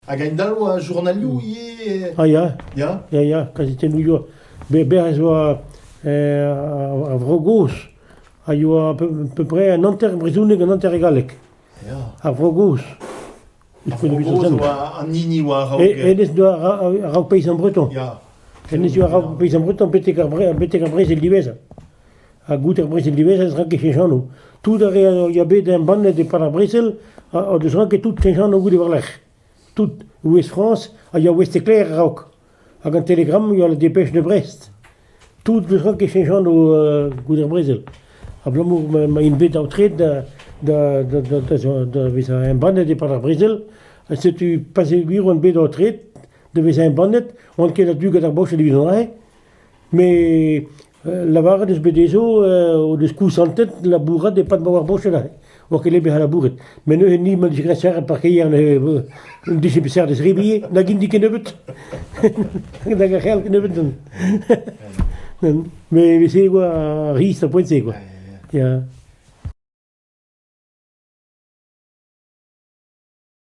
Hag a-hend-all oa journalioù ivez? Ah ya. Ya? Ya, ya, kazetennoù yoa. Bezañ ez oa ar vro gozh a yoa à peu près an hanter brezhoneg, an hanter e galleg. Ya. Ar vro gozh. Ar vro gozh oa an hini oa a-raok... Hennezh doa a-raok Paysan Breton. Ya. Hennezh yoa a-raok Paysan Breton betek ar, betek ar brezel diwezhañ. Ha goude ar brezel diwezhañ ez ranke cheñch anv. Tout ar re a yoa bet embannet e-pad ar brezel o deus ranket tout cheñch anv goude war-lerc'h. Tout. Ouest-France a yoa Ouest-Éclair a-raok. Hag an Télégramme a yoa la Dépêche de Brest. Tout deus ranket cheñch anv goude ar brezel. Abalamour ma int bet aotreet da, da, da, da, da, da vezañ embannet e-pad ar brezel, ha setu peogwir oant bet aotreet da vezañ embannet, oant ket a-du gant ar Boched evit an dra-se. Met lavaret eus bet dezho o deus kousantet labourat e-pad ma oa ar Boched aze. Oa ket bezañ labouret. Met neuze ni ma dije graet serret parkeier neuze un dije bet serret zebriñ nag int kennebeut. Nag ar c'hell kennebeut. Met se oa ar riz ar poent-se quoi. Ya.